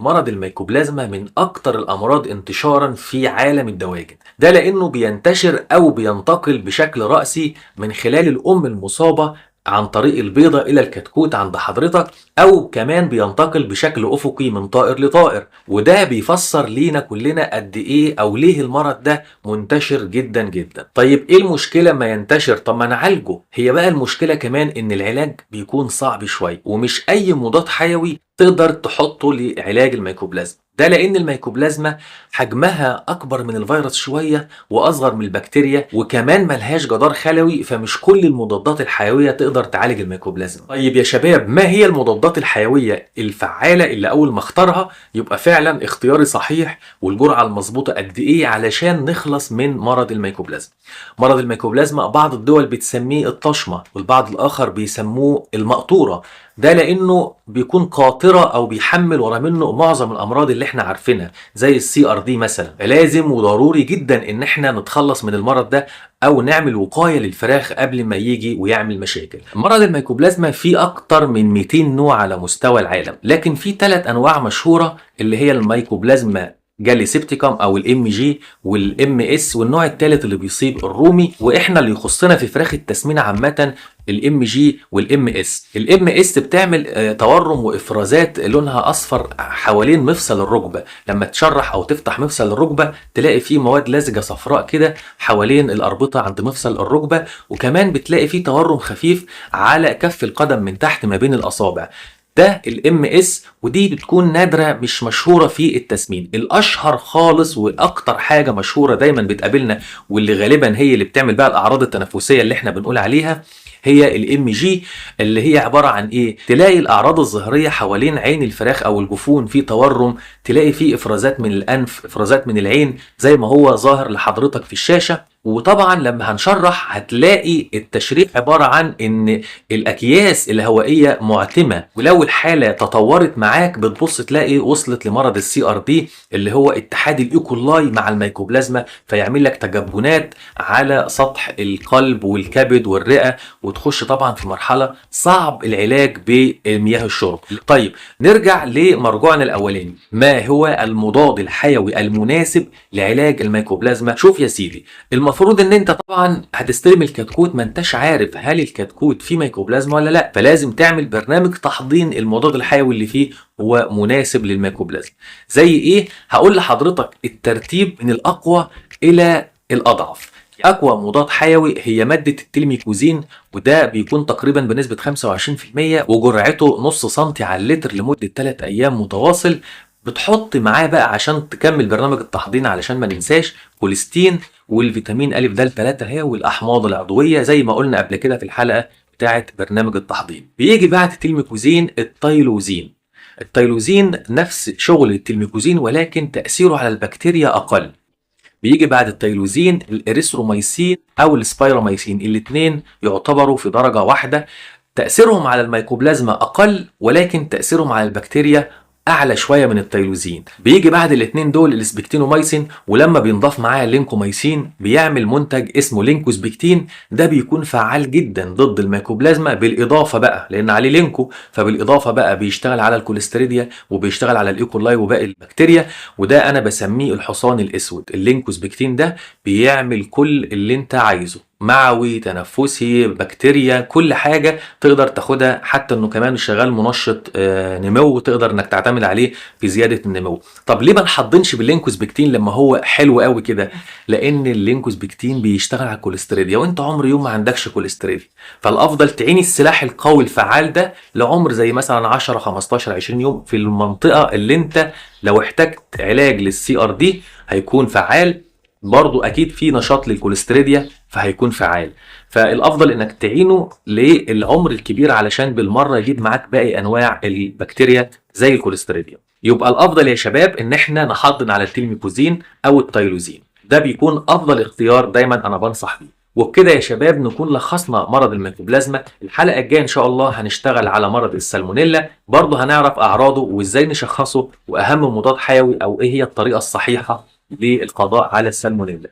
مرض الميكوبلازما من أكتر الأمراض انتشارا في عالم الدواجن، ده لأنه بينتشر أو بينتقل بشكل رأسي من خلال الأم المصابة عن طريق البيضة إلى الكتكوت عند حضرتك، أو كمان بينتقل بشكل أفقي من طائر لطائر. وده بيفسر لينا كلنا قد إيه أو ليه المرض ده منتشر جدا جدا. طيب إيه المشكلة ما ينتشر؟ طب ما نعالجه. هي بقى المشكلة كمان إن العلاج بيكون صعب شوية، ومش أي مضاد حيوي تقدر تحطه لعلاج الميكوبلازما، ده لأن الميكوبلازما حجمها أكبر من الفيروس شوية وأصغر من البكتيريا، وكمان ملهاش جدار خلوي، فمش كل المضادات الحيوية تقدر تعالج الميكوبلازما. طيب يا شباب، ما هي المضادات الحيوية الفعالة اللي أول ما اختارها يبقى فعلا اختياري صحيح، والجرعة المظبوطة قد إيه علشان نخلص من مرض الميكوبلازما؟ مرض الميكوبلازما بعض الدول بتسميه الطشمة، والبعض الآخر بيسموه المقطورة، ده لأنه بيكون قاطرة أو بيحمل ورا منه معظم الأمراض اللي احنا عارفينها زي ال CRD مثلا. لازم وضروري جدا ان احنا نتخلص من المرض ده او نعمل وقاية للفراخ قبل ما يجي ويعمل مشاكل. مرض الميكوبلازما فيه اكتر من 200 نوع على مستوى العالم، لكن في 3 انواع مشهورة اللي هي الميكوبلازما gallisepticum او ال MG وال MS، والنوع الثالث اللي بيصيب الرومي. واحنا اللي يخصنا في فراخ التسمين عامة ال MG وال MS. ال MS بتعمل تورم وافرازات لونها اصفر حوالين مفصل الركبة، لما تشرح او تفتح مفصل الركبة تلاقي فيه مواد لزجه صفراء كده حوالين الاربطه عند مفصل الركبة، وكمان بتلاقي فيه تورم خفيف على كف القدم من تحت ما بين الاصابع. ده ال MS، ودي بتكون نادرة مش مشهورة في التسمين. الاشهر خالص واكتر حاجة مشهورة دايما بتقابلنا واللي غالبا هي اللي بتعمل بقى الاعراض التنفسية اللي احنا بنقول عليها هي ال MG، اللي هي عبارة عن ايه؟ تلاقي الاعراض الظاهرية حوالين عين الفراخ او الجفون في تورم، تلاقي فيه افرازات من الانف، افرازات من العين زي ما هو ظاهر لحضرتك في الشاشة. وطبعا لما هنشرح هتلاقي التشريح عبارة عن ان الاكياس الهوائية معتمه، ولو الحالة تطورت معاك بتبص تلاقي وصلت لمرض ال CRD اللي هو اتحاد ال E. coli مع الميكوبلازما، فيعمل لك تجبنات على سطح القلب والكبد والرئه، وتخش طبعا في مرحلة صعب العلاج بمياه الشرب. طيب نرجع لمرجوعنا الاولاني، ما هو المضاد الحيوي المناسب لعلاج الميكوبلازما؟ شوف يا سيدي، المفروض ان انت طبعا هتستلم الكتكوت ما انتش عارف هل الكتكوت فيه ميكوبلازما ولا لا، فلازم تعمل برنامج تحضين المضاد الحيوي اللي فيه هو مناسب للميكوبلازما. زي ايه؟ هقول لحضرتك الترتيب من الاقوى الى الاضعف. اقوى مضاد حيوي هي مادة التلميكوزين، وده بيكون تقريبا بنسبة 25% وجرعته نص سنتي على اللتر لمدة 3 ايام متواصل. بتحط معاه بقى عشان تكمل برنامج التحضين علشان ما ننساش كوليستين والفيتامين أ د 3 هي والاحماض العضوية زي ما قلنا قبل كده في الحلقة بتاعه برنامج التحضين. بيجي بعد التلميكوزين التايلوزين. التايلوزين نفس شغل التلميكوزين ولكن تاثيره على البكتيريا اقل. بيجي بعد التايلوزين الاريثروميسين او السبايروميسين، الاثنين يعتبروا في درجه واحدة، تاثيرهم على الميكوبلازما اقل ولكن تاثيرهم على البكتيريا اعلى شوية من التايلوزين. بيجي بعد الاثنين دول الاسبكتينوميسين، ولما بينضاف معاه اللينكوميسين بيعمل منتج اسمه لينكوسبكتين، ده بيكون فعال جدا ضد الميكوبلازما، بالاضافة بقى لان عليه لينكو، فبالاضافه بقى بيشتغل على الكوليستريديا وبيشتغل على ال E. coli وباقي البكتيريا، وده انا بسميه الحصان الاسود. اللينكوسبكتين ده بيعمل كل اللي انت عايزه، معوي، تنفسي، بكتيريا، كل حاجة تقدر تاخدها، حتى انه كمان شغال منشط نمو تقدر انك تعتمد عليه في زيادة النمو. طب ليه ما نحضنش باللينكوسبكتين لما هو حلو قوي كده؟ لان اللينكوسبكتين بيشتغل على الكوليستريديا، وانت عمر يوم ما عندكش كوليستريديا، فالافضل تعيني السلاح القوي الفعال ده لعمر زي مثلا 10 15 20 يوم في المنطقة اللي انت لو احتجت علاج لل CRD هيكون فعال، برضو اكيد في نشاط للكوليستريديا فهيكون فعال. فالافضل انك تعينه للعمر الكبير علشان بالمرة يجيب معاك باقي انواع البكتيريا زي الكوليستريديا. يبقى الافضل يا شباب ان احنا نحضن على التلميكوزين او التايلوزين، ده بيكون افضل اختيار دايما انا بنصح بيه. وبكده يا شباب نكون لخصنا مرض الميكوبلازما. الحلقة الجاية ان شاء الله هنشتغل على مرض السالمونيلا، برضه هنعرف اعراضه وازاي نشخصه واهم مضاد حيوي او ايه هي الطريقة الصحيحة للقضاء على السالمونيلا.